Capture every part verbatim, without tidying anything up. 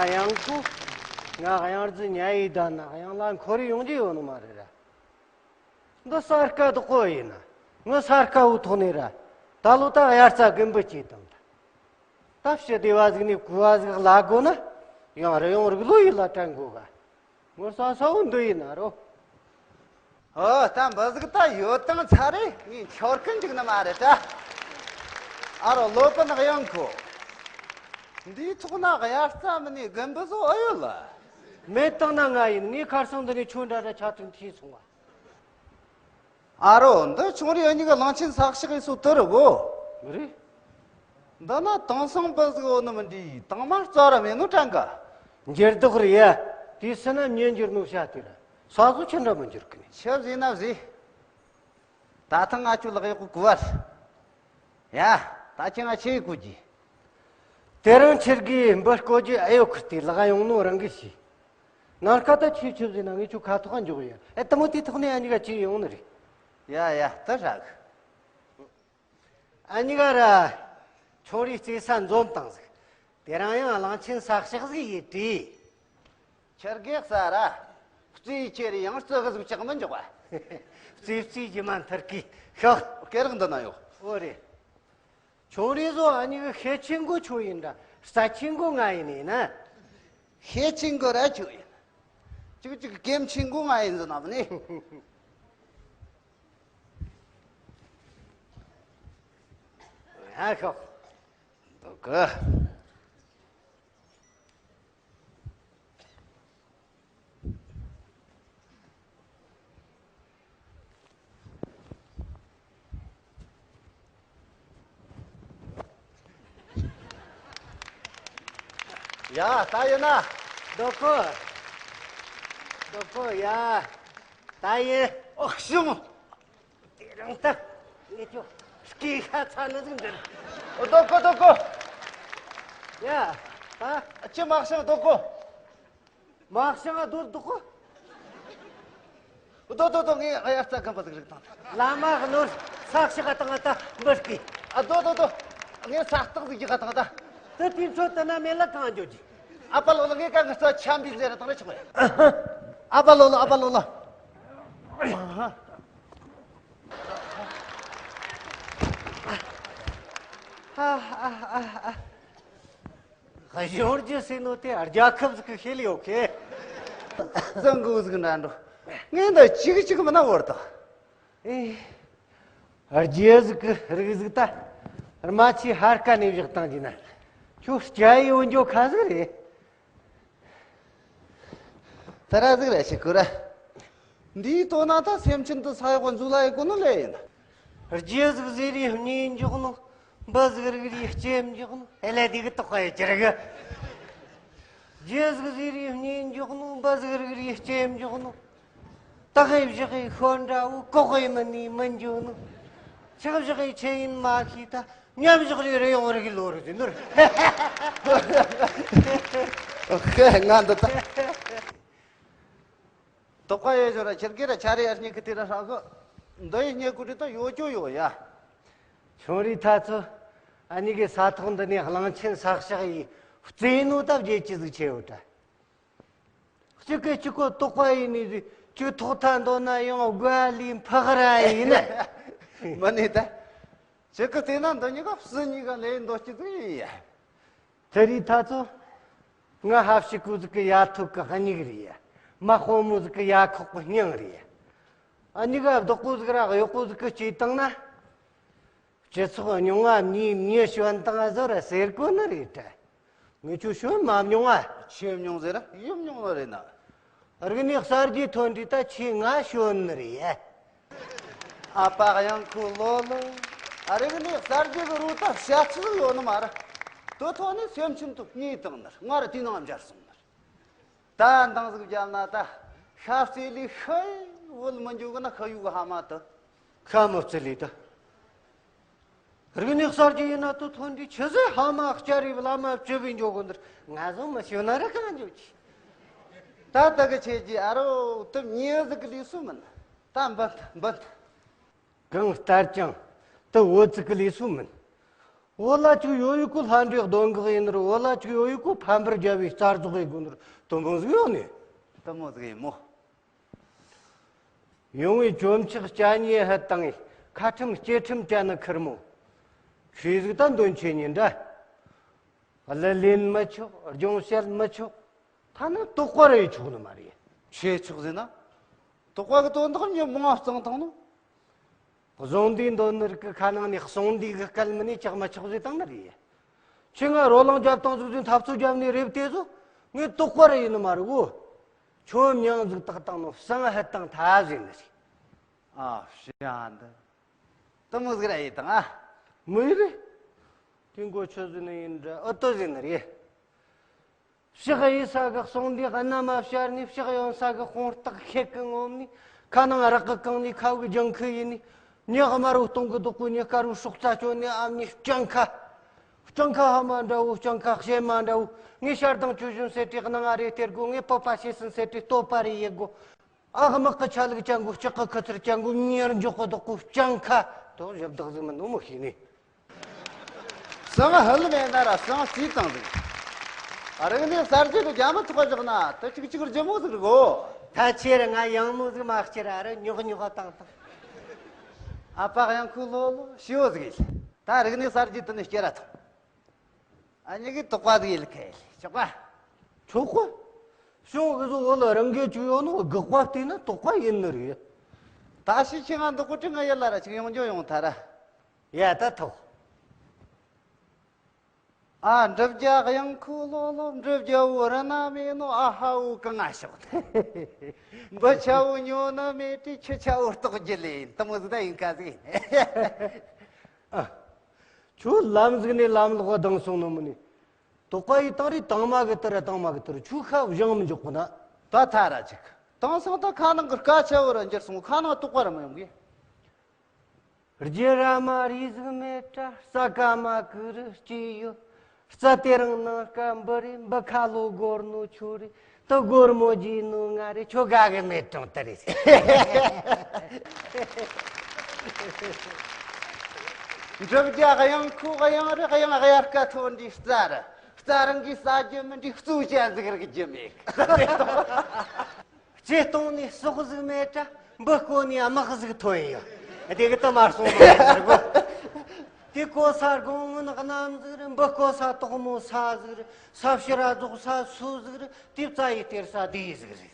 གཡང་ཁུ། ང་གཡང་རྫི་ཉ་ཡི་ད་ན་གཡང་ལ་འཁོར་ཡོང་རྒྱུ་ཡོད་ནི་མ་རེད་ར། འདི་ས་དཀའ་དུ་ཁོ་ཡིན་ན། ངི་ས་དཀའ་བོ་ཐོག་ནས་ར། ད་ལོ་ད་དབྱར་རྩྭ་དགུན་འབུ་སྐྱེས་དང་། ད་ཕྱི་སྡེ་བ་ཟིག་ནས་གོ་བ་ཟིག་ལ་དགོ་ན། ཡང་རི་ཡོང་རིག་ལོ་ཡིན་ལ་དྲན་དགོ་ག་ངོ་ས་ས་བོ་འདི་ཡིན་ན་རོ། ཨོ་ད་འབུ་ཟིག་ད་ཡོད་དང་ཚ་རེ་ངས་འཆོར་གི་འཇུག་ནི་མ་རེད་ད། ཨ་རོ་ལོ་པ་ནག་ཡང་ཁོ། འདིའི་ཐོག་ན་དབྱར་རྩྭ་མིན་ནས་དགུན་འབུ་བཟོ་ཨེ་ཡོད་ལ། མེད་དང་ན་ང་ཡིན། ངའི་ཁར་སང་འདི་ནས་ཁྱོད་འདྲ་འདྲ་ཆ་ཐུང་ཐིས་སོང་བ། ཨ་རོ་འདི་ཆུང་རིགས་ཨ་ཉི་ག་གླང་ཆེན་ས་གཤག་ཡིན་སོ་དུ་རུ་གོ། མི་རེད། འདི་ན་དེང་སང་འབུ་ཟིག་ཡོད་ནི་མི་འདྲ། དང་མ་རྩ་ར་མེད་ནོ་དྲན་ག་འགྱུར་ལྡོག་རེད་ཡ། དེ་སྲིད་ན་མྱི་འགྱུར་ནོ་བྱ་དེ་ར། ས་བཟོ་ཆི་འདྲ་མི་འགྱུར་གི་ནི། ཆི་བཟེ་ན་བཟེ། ད་ཐང་ང་ཆུ་ལག་ཡག་གོ་གུ་བར། ཡ། ད་ཁྱེད་ང་ཆེ་གོ་གི་དེ་རིང་ཁྱེད་ཀྱིས་འབུ་བརྐོ་རྒྱུ་ཨེ་ཡོད་ཁུར་ཏེ་ལག་ཡོང་ནོ་རང་གི་ཤི། ནངས་ཁ་ད་ཆེ་ཆུ་བཟེ་ན་ངས་ཆུ་ཁ་ཐོག་འཇོག་ཡ། ཨེ་ད་མོ་དེ་ཐོག་ནས་ཨ་ཉི་ག་ཆེ་ཡོང་ནི་རེད། ཡ་ཡ་ད་ཧྲག་ཨ་ཉི་ག་ར། ཆུང་རིགས་རྩེ་ས་འཛོམས་བཏང་ཟིག་དེ་རིང་ཡང་གླང་ཆེན་ས་གཤག་ཟིག་ཡིན་དྲིས། ཁྱེད་རྒས་ས་ར། རྩེ་ཆེ་རེ་ཡང་རྩི་གི་ཟིག་ཅག་མི་འཇོག་བ། རྩེ་རྩེ་ཇི་མ་མཐར་གི་ཤོག་སྐེ་རགས་འདི་ན་ཡོད། ཨོ་རེད། ཆུང་རིགས་བཟོ་ཨ་ཉི་གི་ཤེད་ཆེན་གོ་ཆུ་ཡིན་འདྲ། རྩ་ཆེན་གོ་ང་ཡིན་ནི་ན། ཤེད་ཆེན་གོ་ར་ཆུ་ཡིན། ཅིག་ཅིག་གེམ་ཆེན་གོ་ང་ཡིན་ཟེར་ནམ་ནི། ཡ་ཤོག་འདུག་གི་ཡ། ད་ཡིན་ན། རྡོ་ཁོ། རྡོ་ཁོ་ཡ། ད་ཡིན། ཨོ་ཤུང་། དེ་རིང་ད་ངས་ཁྱོད་སྐེ་ཤ་ཚ་ནི་ཟིག་འདིར། རྡོ་ཁོ་རྡོ་ཁོ། ཡ། ད་ཅི་མ་ཤང་རྡོ་ཁོ། མ་ཤང་ང་རྡོ་རྡོ་ཁོ། རྡོ་རྡོ་རྡོ། ངས་ཨ་ཡ་རྩ་གམ་པ་ཟིག་རིག་དང་། བླ་མ་གནོར་ས་ཤི་ག་དང་ད་འབུ་སྐེ། ཨ་རྡོ་རྡོ་རྡོ། ངས་ས་སྟག་ཟིག་རྒྱག་ག་དང་ད། དེ་དུས་ཚོད་དེ་ན་མེད་ལ་གང་འཇོག་གི་ཨ་ཕ་ལོ་ལོ། ངས་ཀ་ངི་རྩ་ཆམ་པའི་ཟེར་དང་རེ་ཆོག་ཨེ། ཨ་ཕ་ལོ་ལོ། ཨ་ཕ་ལོ་ལོ། ཨ་ཨ་ཨ་ཨ། གཞོན་རྒྱུ་ཟེར་ནོ་དེ་རྒྱལ་ཁབ་ཟིག་གི་ཤེས་ལ་ཡོད་ཁེ། བཟང་གོ་ཟིག་འདྲ་འགྲོ། ངས་འདི་གཅིག་གཅིག་མིན་ན་བོར་དང་། ཨེ། རྒྱལ་ཟིག་གི་རིགས་ཟིག་ད། རྨ་ཆུའི་ཧར་ཀ་ནས་བཞག་བཏང་གྱི་ན། ཁྱོད་སྐྱ་ཡི་འོན་འཇོག་ཁ་ཟིག་རེད། ད་ར་ཟིག་ར་ཞིག་གོ་ར། འདིའི་དོན་ན་ད་སེམས་ཅན་དུ་ས་ཡོག་འཛུལ་ལ་ཡི་གོ་ནོ་ལས་ཡིན། རྒྱལ་ཟིག་ཟེར་རེ་གཉིས་འཇོག་ནོ། འབུ་ཟིག་རིག་རེ་ལྕེ་འཇོག་ནོ། ཨེ་ལ་དེ་གི་དོགས་པ་ཡི་ཅི་ར་གི་རྒྱལ་ཟིག་ཟེར་རེ་གཉིས་འཇོག་ནོ། འབུ་ཟིག་རིག་རེ་ལྕེ་འཇོག་ནོ། སྟག་གི་བཞག་གི་ཤོད་འདྲ་བོ། ལྐོག་གི་མི་ནི་མི་འཇོག་ནོ། ཆག་བཞག་གི་ཆེ་ཡིན་མ་ཤེས་ད། མཉམ་བཞག་རེ་རེ་ཡོང་རེ་གི་ལོ་རེ་ཟིན་ནོ་རེ། ཧེ་ང་འདི་ད། དོགས་པ་ཡོད་ཞོར་ཁྱེད་ཀྱི་ར་ཆ་རེ་ཡར་སྙེག་གི་དེ་ར་ཧྲག་གི་འདི་ཡི་སྙེག་གི་དེ་ད་ཡོད་ཅོ་ཡོད་ཡ། ཆུང་རིགས་ཐ་ཚོ། ཨ་ཉི་གི་ས་ཐོག་འདི་ནས་གླང་ཆེན་ས་གཤག་ཡི་རྩེ་ནོ་ད་བརྗེད་ཀྱི་ཟིག་ཆེ་ཡོད་ད། གཅིག་གིས་གཅིག་གོ་དོགས་པ་ཡིན་ནི་ཟིག་གཅིག་ཐོག་མཐའ་འདོན་ན་ཡང་དགོད་ལི་འཕག་ར་ཡིན་ན། མ་ནི་ད། གཅིག་གིས་བལྟས་ན་འདི་གཉིས་ཀ་སུ་གཉིས་ཀ་ལས་འདོད་ཀྱི་ཟིག་ཡིན་ཡ། དེ་རིང་ཐ་ཚོ། ང་ཧབ་ཤི་ཀུ་ཟིག་གི་ཡ་ཐུག་གི་སྙིགས་རེད་ཡ། མ་དཔོན་མོ་ཟིག་གི་ཡ་ཁོག་གི་སྙིང་རེད་ཡ། ཨ་ཉི་ག་བདག་པོ་ཟིག་ར་གཡོག་པོ་ཟིག་གི་སྐྱེས་བཏང་ན། སྤྱི་ཚོགས་ཉུང་ང་མྱི་མྱི་ཞོན་དང་བཟོ་ར་ཟེར་གོ་ནི་རེད་དྲ། ངས་ཁྱོད་ཞོན་མ་མྱོང་ང་། ཆེ་མྱོང་ཟེར་ཡིན་མྱོང་ནི་རེད་ན། རིག་གནས་གསར་བརྗེ་ཐོན་དུས་ད་ཁྱེད་ང་ཞོན་ནི་རེད། ཨ་ཕ་གཡང་ཁུ་ལོ་ལོ། ཨ་རིག་གནས་གསར་བརྗེ་གི་རུ་ད་བྱ་ཚིག་ཡོད་ནི་མ་རེད། དོ་ཐོག་ནས་སེམས་ཅན་དུ་གཉིས་བཏང་ནི་རེད། ང་ར་དེ་ནང་འབྱར་སོང་ནི་རེད། ད་འདང་ཟིག་བརྒྱབ་ན་ད་ཤ་བརྩེ་ལས་ཤི་བོད་མི་འཇུག་གི་ན་ཤི་ཡུག་གི་ཧ་མ་དུ། ཤ་མི་བརྩེ་ལས་ད། རིག་གནས་གསར་བརྗེ་ཡིན་ན་དུ་ཐོན་དུས་ཆི་ཟེར་ཧ་མ་སྐྱ་རིབ་བླ་མ་བཅུ་བའི་འཇོག་གི་འདིར་ང་ཟོ་མི་ཤོད་ན་ར་གང་འཇོག་གི་ད་ད་གི་ཆེ་གི་ཨ་རོ་དུ་མྱི་ཟིག་གི་ལས་སུ་མིན། ད་འབུད་འབུད། གང་ལྟར་ཀྱང་དུ་བོད་ཟིག་གི་ལས་སུ་མིན། བོད་ལ་ཅིག་ཡོད་ཡོད་ཀོ་ལྷ་འདྲེ་གདོན་འགག་ཡིན་ནོ། བོད་ལ་ཅིག་ཡོད་ཡོད་ཀོ་ཕམ་པར་རྒྱབ་པའི་རྩ་རྫོགས་ཡིན་དགོས་ནོ། དུམ་བུ་ཟིག་ཡོད་ནི། དུམ་བུ་ཟིག་ཡིན་མོ། ཡོང་བའི་གྱོན་ཆག་སྐྱ་ཉེ་ཧད་བཏང་ངས་ཁ་ཁྲིམས་སྐྱེ་ཁྲིམས་བཅད་ནི་ཁེར་མོ། ཆོས་ཟིག་ད་འདོན་ཆེ་ཉིན་འདྲ། གླུ་ལེན་མི་ཆོག། སྦྱོང་བཤད་མི་ཆོག། ཐ་ན་དོགས་པ་རེ་ཡི་ཆོག་ནི་མ་རེད། ཆོས་ཆོག་ཟེར་ན། དོགས་པ་གི་དོན་དག་མྱི་མང་བ་གཙང་ཐང་ནོ། བཟང་འདིའི་འདོན་ནི་རིགས་ཀྱི་ཁ་ནང་ནས་གསང་འདི་གི་སྐད་མི་ནས་ཅག་མ་ཆོག་ཟེར་བཏང་ནི་རེད། ཁྱེད་ང་རོ་ལངས་རྒྱབ་བཏང་ཟིག་ཟིག་འཐབ་རྩོད་རྒྱབ་ནས་རེབ་དེ་ཚོ་ངས་དོགས་པ་རེ་ཡིན་ནི་མ་རེད་གོ། ཁྱོད་མྱང་ཟིག་བཏགས་བཏང་ནོ་བསང་ཧད་བཏང་ཐ་ཟེར་ནི་རེད། ཨ་ཤི་ཡ་འདི། དུ་མོ་ཟིག་ར་ཡིན་དང་ཨ། མི་ཡི་རེད། དེ་མགོ་ཆོད་ཟིན་ནི་ཡིན་འདྲ་ཨོ་ཏོ་ཟིན་ནི་རེད། ཕྱག་གཡས་ས་གི་གསུང་འདི་གནམ་མ་ཤར་ནས། ཕྱག་གཡོན་ས་གི་དཔུང་རྟགས་ཁེག་གི་ངོམ་ནས། ཁ་ནང་རག་གི་གང་ནས་ཁ་བུ་ལྗང་ཁུ་ཡིན་ནས། ཉག་དམར་བོ་སྟོང་གི་བདག་པོ་ཉི་དཀར་བོའི་སྲོག་རྩ་བཅོལ་ནས། ཨ་མྱེས་སྤྱང་ཁ། སྤྱང་ཁ་ཧ་མ་འདྲ་བོ། སྤྱང་ཁ་བཤད་མ་འདྲ་བོ། ངས་ཞར་དང་ཆུ་བཞོན་སེ་ཏྲི་སྣང་ང་རེ་སྟེར་དགོ། ངས་སྤོབས་པ་ཤེས་སུན་སེ་ཏྲི་སྟོབས་པ་རེ་ཡེད་དགོ། ཨ་དམག་གི་ཆ་ལུགས་ཅན་གོ། ལྕགས་གི་ཁུ་ཚུར་ཅན་གོ། ཉེར་འཇོག་གི་བདག་པོ་སྤྱང་ཁ། དོ་ཞབས་བདག་ཟིག་མིན་ནོ་མོ་ཤེས་ནས། སང་ཧལ་མེད་ན་ར་སང་སྲིད་དང་ཟིག་ཨ་རིག་ནས་གསར་བརྗེ་དུ་རྒྱ་མི་ཐོག་བཞག་ན་དུ་ཅིག་ཅིག་རྒྱུ་མོ་ཟིག་རིག་གོ། ད་ཁྱེད་ར་ང་ཡང་མོ་ཟིག་མ་ཁྱེར་ཨ་ར་ཉོག་ཉོག་བཏང་བཏང་། ཨ་ཕ་ཡང་ཁུ་ལོ་ལོ་ཤི་བོ་ཟིག་ཡིན། ད་རིག་ནས་གསར་བརྗེ་དུ་ནས་སྐྱེ་ར་ཐོང་། ཨ་ཉི་གི་དོགས་པ་ཟིག་ཡིན་ཁ་ཡིན་ཆོག་པ། ཆོག་གོ། ཤོང་གི་བཟོ་བོ་ལ་རང་གི་ཅུ་ཡོད་ནོ་དགག་པ་བལྟས་ན་དོགས་པ་ཡིན་ནི་རེད། ད་ཤི་ཁྱི་ང་འདུག་གོ་ཁྲི་ང་ཡར་ལ་ར་ཅིག་ཡོང་རྒྱུ་ཡོང་ཐ་ར། ཡ་ད་ཐོག་ཨ་འབྲི་བརྒྱ་གཡང་ཁུ་ལོ་ལོ། འབྲི་བརྒྱ་བོ་ར་ན་མེད་ནོ། ཨ་ཧ་བོ་གི་ང་ཤོག་འབུ་ཆ་བོ་ཉོ་ན་མེད་དྲི། ཁྱི་ཆ་བོ་ལྟོགས་རྒྱུ་ལེན་དུ་མོ་ཟིག་ད་ཡིན་ཁ་ཟིག་ཨ། ཁྱོད་ལམ་ཟིག་ནས་ལམ་ལོག་བཏང་སོང་ནོ་མིན་ནི། དོགས་པ་ཡི་བཏང་རེ་དང་མ་གི་དུ་ར་དང་མ་གི་དུ་ར་ཆུ་ཁ་བཞེངས་མི་འཇོག་གོ་ན། ད་ཐ་ར་ཅིག་དེང་སང་ད་ཁ་ནང་གི་སྐད་ཆ་བོ་ར་འགྱུར་སོང་། ཁ་ནང་དོགས་པ་ར་མི་ཡོང་གི། རྒྱུ་ར་མ་རི་ཟིག་མེད་དྲ་རྩ་ཀ་མ་གི་རུ་སྐྱེས་ཡོད། རྩ་དེ་རིང་ནང་སྐམ་པོ་རེད། འབུ་ཁ་ལོ་སྒོར་ནོ་ཁྱོད་རེད། དུ་སྒོར་མོ་རྒྱས་ནོ་ང་རེད། ཁྱོད་དགའ་གི་མེད་གྲོང་དུ་རེད། འབྲི་བརྒྱ་གཡང་ཁུ་གཡང་རེད། གཡང་གཡར་ཀ་ཐོན་འདི་རྩ་རེད། རྩ་རང་གིས་ཟ་རྒྱུ་མིན་འདི་གཙོ་ཅན་ཟིག་རིག་རྒྱུ་མེད། ལྕེ་སྟོང་ནས་ཟོག་ཟིག་མེད་དྲ། འབུ་བརྐོ་ནས་དམག་ཟིག་ཐོན་ཡོད། དེ་གི་དུ་མར་སོང་མ་ཡོང་ཟེར་གོ། དེ་བརྐོ་ས་དགོང་མོ་ནག་གནམ་ཟིག་རེད། འབུ་བརྐོ་ས་དོག་མོ་ས་ཟིག་རེད། ས་ཕྱི་ར་རྫོགས་ས་སུ་ཟིག་རེད། དེ་རྩ་ཡི་སྟེར་ས་དེ་ཡི་ཟིག་རེད།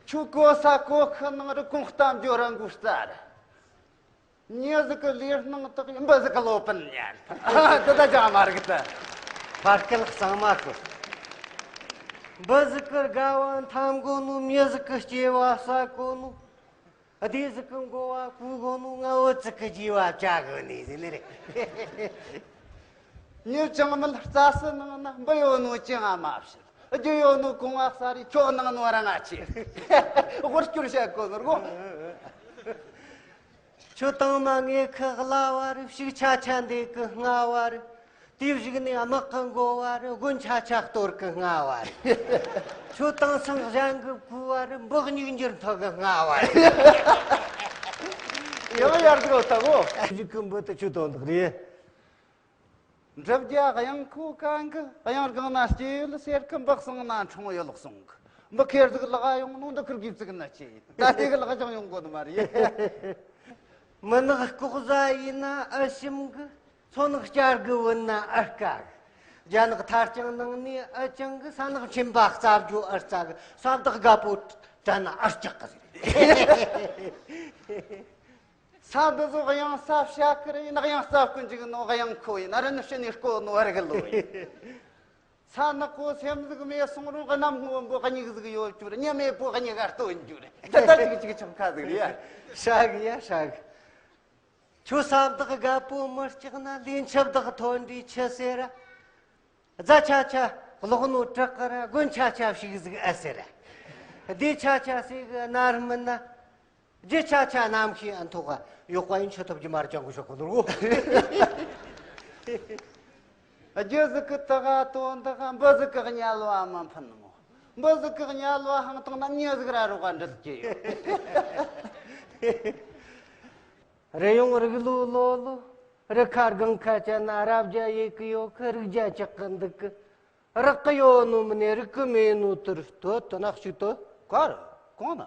ཆུ་བརྐོ་ས་བརྐོ་ཁུ་ནང་རི་གོང་གཏམ་རྒྱུ་རང་གོ་རྩ་རེད། མྱི་ཟིག་གི་ལུས་སྣང་དག་ཡིན། འབུ་ཟིག་གི་ལོ་པིན་ཉན། དེ་ད་ཅང་མ་རིག་ད། ཕར་སྐད་གཙང་མ་ཤོད། འབུ་ཟིག་གི་དགའ་བ་འཐམ་དགོ་ནོ། མྱི་ཟིག་གི་སྐྱེ་བ་ཟ་དགོ་ནོ། སྡེ་ཟིག་གི་འགོ་བ་བཀོལ་དགོ་ནོ། ང་བོ་ཙིག་གི་རྒྱས་བ་བཅའ་དགོ་ནི་ཟེར་ནི་རེད། མྱི་ཅང་མིན་རྩྭ་སི་ནང་ན་འབུ་ཡོད་ནོ་ཅི་ང་མ་བཤད། རྒྱུ་ཡོད་ནོ་གོང་ང་ས་རེད། ཁྱོད་ནང་ནོ་ར་ང་ཆེ། དབུར་སྐྱུར་བྱེད་དགོ་ནོ་རྒོ། ཁྱོད་དང་མ་ངེད་ཁི་གླ་བ་རེད། ཕྱུགས་ཆ་ཆ་འདེད་གི་སྔ་བ་རེད། དེའི་གཞུག་ནས་དམག་གི་འགོ་བ་རེད། དགུན་ཆ་ཆ་གཏོར་གི་སྔ་བ་རེད། ཁྱོད་དེང་སང་གཞན་གི་བཀོལ་བ་རེད། འབུ་སྨྱུག་འགྱུར་ཐོག་གི་སྔ་བ་རེད། ཡང་ཡར་འགྲོ་ཐག་གོ། གཞུག་གི་འབུ་དེ་ཁྱོད་དོན་དག་རེད། འབྲི་བརྒྱ་གཡང་ཁུ་གང་གི། གཡང་སྒང་ན་སྐྱེས་ཡོད་ཟེར་གི། འབུ་གསང་ན་འཕྲང་ཡོད་གསུང་གི། འབུ་ཁེར་ཟིག་ལག་ཡོང་ནོ་འདི་ཁུར་གི་བཙུགས་ན་ཆེ། ད་དེ་གི་ལག་ཅང་ཡོང་གོ་ནི་མ་རེད། མི་ནག་ལྐོག་ཟ་ཡིན་ན་ཨ་ཞིམ་གི། མཚོ་ནག་བསྐྱར་གི་བུད་ན་ཨ་དཀའ་གི། རྒྱ་ནག་ཐར་རྐྱང་ནང་ནས་ཨ་ཅང་གི། ས་ནག་མཆིན་པ་རྩ་བརྒྱུ་ཨ་རྩ་གི། ས་བདག་དགའ་པོ་དྲན་ན་ཨ་སྐྱག་གི་ཟེར། ས་འདི་ཚོ་གཡང་ས་བྱ་ཀི་རེད། ཡིན་གཡང་ས་ཀུན་ཅིག་ནོ། གཡང་ཁོ་ཡིན། ཨ་རི་ནི་ཕྱི་ནས་བསྐོ་ནོ་ཨ་རི་གི་ལོ་ཡིན། ས་ནག་པོ་སེམས་ཟིག་མེད་སོང་རུང་། གནམ་སྔོན་པོ་མྱིག་ཟིག་ཡོད་རྒྱུ་རེད། མྱི་མེད་པོ་མྱིག་ག་སྟོན་རྒྱུ་རེད། ད་ད་ཅིག་ཅིག་ཆང་ཁ་ཟིག་རེད། ཧྲ་གི་ཡ་ཧྲ་གི། ཁྱོད་ས་བདག་རྒད་པོ་མི་སྐྲག་ན། ལས་མཆུ་བདག་ཐོན་འདྲི་ཆི་ཟེར་ར། རྫ་ཆ་ཆ་ལོག་ནོ་བྲག་གི་ར། དགུན་ཆ་ཆ་ཕྱུགས་ཟིག་ཨ་ཟེར་ར། སྡེ་ཆ་ཆ་ཟིག་གནའ་རུ་མིན་ན། རྒྱུ་ཆ་ཆ་གནམ་གཤིས་ཨ་མཐོ་ག་ཡོག་པ་ཡིན། ཆུ་ཐུབ་ཀྱི་མར་ཅང་གི་ཤོག་གོ་ནོར་བོ། རྒྱུ་ཟིག་གི་དག་ག་དོན་དག་ག། འབུ་ཟིག་གི་དམྱལ་བ་མ་འཕུན་མོ། འབུ་ཟིག་གི་དམྱལ་བ་ཧང་བཏང་ན། མྱི་ཟིག་ར་རོགས་ག་འདྲི་གི་ཡོད། རི་ཡོང་རིགས་ལོ་ལོ་ལོ། རི་ཁ་སྒང་ཁ་བཅད་ན་རབ་རྒྱ་ཡེ་གི་ཡོད་གི། རིགས་རྒྱ་ཆག་གི་འདུག་གི། རག་གི་ཡོད་ནོ་མིན་ནས་རིག་གི་མེད་ནོ་དུར་དོ་དུ་ནག་ཅིག་དོ། གར་གང་ན།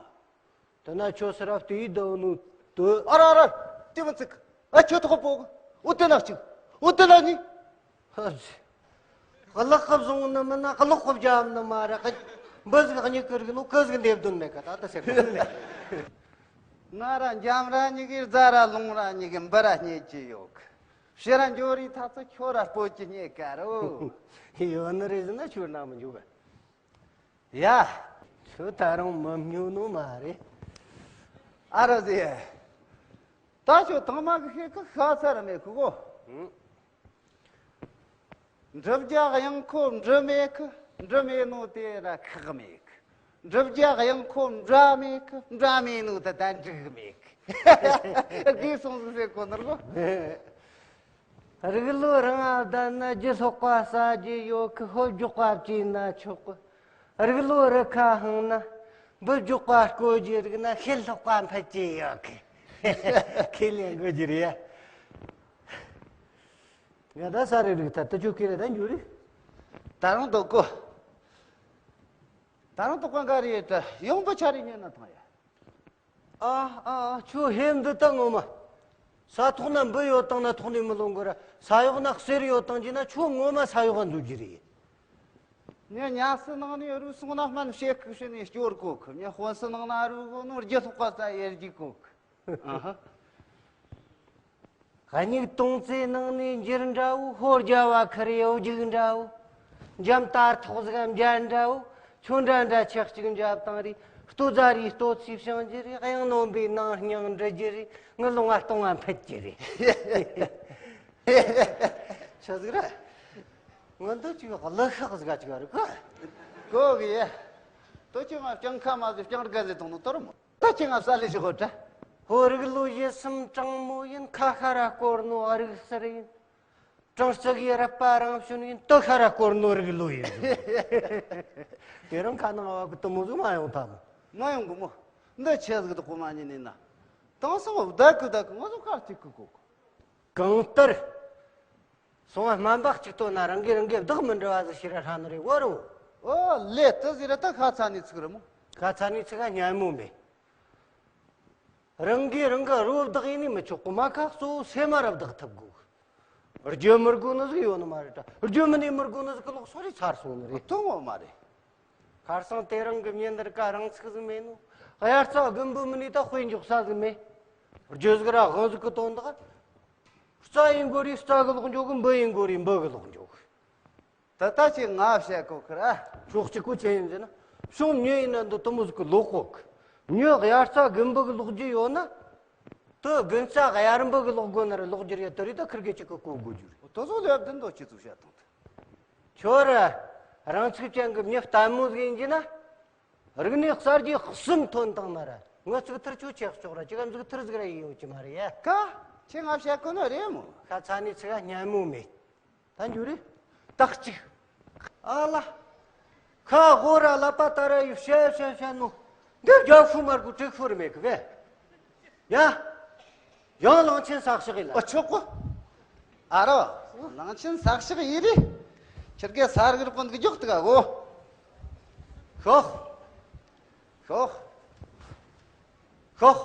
དེ་ན་ཁྱོད་སུ་ར་བལྟས་ཡིད་དོ་ནོ་དོ། ཨ་ར་ཨ་ར། དེ་མི་ཚིག་ཨ་ཁྱོད་ཐོག་པོ་གི། འོ་དེ་ནག་ཅིག་འོ་དེ་ལ་ནི། ཧ་ཟི། གླག་གི་བཟུང་ནི་མིན་ན་གློག་གི་བརྒྱབ་ནི་མ་རེད། འབུ་ཟིག་གཉིད་ཀི་རིག་ནོ་ཀི་ཟིག་འདེབས་དོན་མེད་ག་ད་ད་ཟེར་གི། ང་ར་འཇམ་ར་གཉིས་ཀི། རྫ་ར་ལུང་ར་གཉིས་ཀི། འབུ་ར་རྙེད་ཀྱི་ཡོད་གི། ཕྱི་ར་འགྱོ་རི་ཐག་ཚ་ཁྱོད་ར་སྤོ་ཀྱི་རྙེད་ག་རོ། ཡོད་ནི་རེད་ཟེར་ན་ཁྱོད་ན་མི་འཇུག་ག་ཡ། ཁྱོད་ད་རུང་མི་སྨྱོ་ནོ་མ་རེད། ཨ་ར་ཟེ། ད་ཁྱོད་དང་མ་གི་ཤེས་གི་ཤ་ཚ་ར་མེད་གི་གོ། ཨང་། འབྲི་བརྒྱ་གཡང་ཁོ་འབྲི་མེད་གི། འབྲི་མེད་ནོ་དེ་ར་ཁག་མེད་གི། འབྲི་བརྒྱ་གཡང་ཁོ་འབྲ་མེད་གི། འབྲ་མེད་ནོ་དེ་ད་འགྲིག་མེད་གི། དགོས་སོང་ཟིག་ཟེར་གོ་ནོ་གོ། རིགས་ལོ་རང་ཨ་བསྡད་ན་རྒྱུ་ལྷག་པ་ཟ་རྒྱུ་ཡོད་གི། ཧོབ་རྒྱག་པ་བྱས་ན་ཆོག་གི། རིགས་ལོ་རི་ཁ་ཧང་ན་འབུ་རྒྱག་པ་རྐོ་རྒྱུ་རིག་ན་ཤེད་ལྷག་པ་འཕེལ་གྱི་ཡོད་གི། ཁས་ལེན་དགོས་རྒྱུ་རེད་ཡ། ང་ད་ས་རི་རིག་ད་ཏི་ཆོ་ཁས་ལེན་ད་འགྱུར་རེད། ད་རུང་དོ་གོ། ད་རུང་དོ་གོ་འགའ་རེ་ད་ཡོང་འབུ་ཆ་རེ་ཉོས་ན་ཐང་ཡ། ཨ་ཨ་ཨ། ཁྱོད་ཧེ་འདི་ད་ངོ་མ། ས་ཐོག་ན་འབུ་ཡོད་དང་ན་ཐོག་ནས་མི་ལོང་གི་ར། ས་གཡོག་ན་གསེར་ཡོད་དང་གྱི་ན་ཁྱོད་ངོ་མ་ས་གཡོག་ག་འཛུལ་གྱི་རེད། ངས་ཉ་སི་ནང་ནས་རུལ་སོང་ན་སྨན་ཕྱེད་ཀི་བྱས་ནས་སྐྱོར་གོ་གི། ངས་དཔོན་སི་ནང་ན་རུལ་གོ་ནོ་རྒྱུ་ལྷག་པ་ས་ཡེར་གྱི་གོ་གི། ཨ་ཧ། སྙིགས་དུང་རྩེ་ནང་ནས་འགྱུར་འདྲ་བོ། ཧོར་རྒྱ་བ་ཁར་ཡོད་རྒྱུག་འདྲ་བོ། འཇམ་དར་ཐོག་ཟིག་འཇའ་འདྲ་བོ། ཁྱོད་འདྲ་འདྲ་ཆག་ཅིག་འཇབ་བཏང་རེ། ལྟོ་རྫ་རེ་ལྟོ་ཚིག་བྱང་རྒྱུ་རེ། གཡང་ནོམ་པའི་ནང་སྙིང་འདྲི་རྒྱུ་རེ། ངི་ལོང་ང་སྟོང་ང་འཕེད་རྒྱུ་རེ། ཆི་ཟིག་རེད། ང་འདི་ཅིག་གླུ་ཤགས་ཟིག་ཅིག་རེད་གོ། གོ་གི་ཡ། ལྟོ་ཅིག་ང་སྤྱང་ཁ་མ་ཟིག་སྤྱང་རྒན་ཟིག་བཏང་ནོ་དོར་མོ། ད་ཁྱེད་ང་ས་ལེ་ཞིག་གོ་དྲ། ཧོ་རིགས་ལོ་ཡི་སུམ་གྲང་མོ་ཡིན། ཁ་ཤ་ར་སྐོར་ནོ་རིགས་གསར་ཡིན། གྲང་རྩི་གི་རབ་པ་རང་བྱུང་ཡིན། སྟོད་ཤ་ར་སྐོར་ནོ་རིགས་ལོ་ཡིན། དེ་རིང་ཁ་ནང་བ་གི་དུ་མོ་ཟིག་མ་ཡོང་ཐལ་མོ། མ་ཡོང་གི་མོ། འདི་ཆེ་ཟིག་དུ་ཁོ་མ་ཉིན་ནས་ན། དེང་སང་བདག་གི་བདག་གི་ང་ཚོ་ཁ་གཅིག་གི་གོ་གི། གང་ལྟར། སོང་བ་སྨན་པ་གཅིག་ཐོན་ན་རང་གིས་རང་གི་བདག་མི་འདྲ་བ་ཟིག་ཤེས་ར་ཧྲ་ནི་རེད་བོ་རོ། ཨོ་ལེ་དེ་ཟེར་ར་ད་ཁ་ཚ་ནས་ཚིག་ར་མོ། ཁ་ཚ་ནས་ཚིག་ག་སྙན་མོ་མེད། རང་གིས་རང་གི་རོ་བདག་ཡིན་ནི་མི་ཆོག་གོ་མ་ཁ་གཙོ་བོ་སེམས་མ་ར་བདག་ཐུབ་དགོས། རྒྱུ་མི་དགོས་ནི་ཟིག་ཡོད་ནི་མ་རེད་ད། རྒྱུ་མི་ནས་མི་དགོས་ནི་ཟིག་གི་ལོག་སོང་རེ་ཚར་སོང་ནི་རེད། ཐུང་བོ་མ་རེད། ཁར་སང་དེ་རིང་གི་ཉིན་འདིར་ཀ་རང་ཚིག་ཟིག་མེད་ནོ། དབྱར་རྩྭ་དགུན་འབུ་མི་ནི་ད་དཔེ་འཇོག་ས་ཟིག་མེད། རྒྱུ་ཟིག་ར་དབང་ཟིག་གི་དོན་དག་རྩྭ་ཡིན་དགོས་རེད་རྩྭ་གི་ལོག་འཇོག་གི། འབུ་ཡིན་དགོས་རེད་འབུ་གི་ལོག་འཇོག་ད་ལྟ་ཅི་ང་བཤད་གོ་ཁི་ར། ཕྱོགས་གཅིག་གོ་ཆེ་ཡིན་ཟེར་ན། ཕྱོགས་མྱི་ཡིན་ན་འདི་དུ་མོ་ཟིག་གི་ལོག་གོ་གི། མྱི་དབྱར་རྩྭ་དགུན་འབུ་གི་ལོག་རྒྱུ་ཡོད་ན། དུ་དགུན་རྩྭ་དབྱར་འབུ་གི་ལོག་དགོས་ན་ར་ལོག་རྒྱུ་རེད། དུ་རེད་ད་ཁིར་གེ་གཅིག་གི་གོ་དགོས་རྒྱུ་རེད། དོ་ཚོ་ལེབ་བདུན་དོ་ཅི་ཚུགས་བཤད་དང་དུ། ཁྱོད་ར་རང་ཚུགས་ཅན་གི་མྱི་ལྟད་མོ་ཟིག་ཡིན་གྱི་ན། རིག་གནས་གསར་བརྗེ་གསུམ་ཐོན་བཏང་ན་ར་ངི་ཚིག་ཐུར་ཆུ་ཆེ་ལྕོག་ར་ཅི་ག་ཚིག་ཐུར་ཟིག་ར་ཡིན་ཡོད་ཀྱི་མ་རེད་ཡ། ཀ་ཁྱེད་ང་བཤད་གོ་ནི་རེད་མོ། ཁ་ཚ་ནི་ཚིག་ག་སྙན་མོ་མེད། ད་འཇུ་རེད། ཏག་ཅིག་ཨ་ལ། ཁ་ཧོ་ར་ལ་པ་ཏ་ར་ཡུ་བཤད་བཤད་བཤད་ནོ། འདི་རྒྱ་ཤུ་མར་གུ་ཀྲིག་ཧྥུ་རི་མེད་གི་བས། ཡ། ཡང་གླང་ཆེན་ས་གཤག་ཡིན་ལ། ཨ་ཆོག་གོ། ཨ་རོ། གླང་ཆེན་ས་གཤག་ཡིན་རེད། ཁྱེད་ཀའི་ས་རིག་རི་ཀོན་གི་རྒྱུག་ཏི་ག་གོ། ཤོག་ཤོག་ཤོག